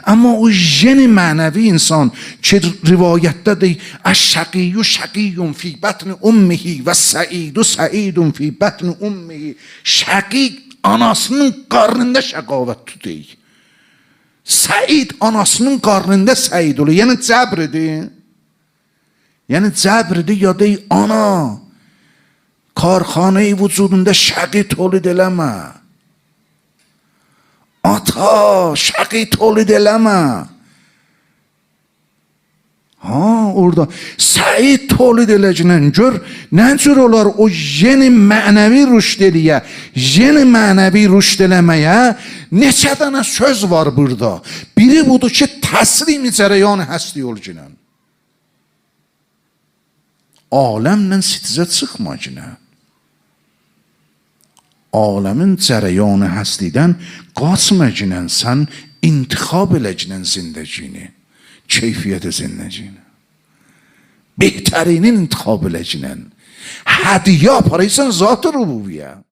Amma o jen mənəvi insan ki, rivayətdə deyir, əş-şəqiyyü şəqiyyun fi bətni ummihi və səidu səidun fi bətni ummihi. Şəqi anasının qarnında şəqavət tutur. Səid anasının qarnında səid olur. Yəni cəbr edir. Yəni cəbr edir ya deyir, ana, karxanayı vücudunda şəqi tolid eləmə. Ata, şəqi tolid eləmə. Ha, orada Səid tolid eləcəkən gör, nə cür olar o yeni mənəvi rüşd eləyə, yeni mənəvi rüşd eləməyə neçə dənə söz var burada. Biri budur ki, təslim cərəyan həsdi ol ginən. Aləmlə sitizə çıxma ginə. Aləmin cərəyanı həsdidən qaçma ginən, sən intixab elə ginən zindəcini, keyfiyyət zindəcini. Behterinin intixab elə ginən. Hədiyyə aparırsan zat-ı rububiyyə.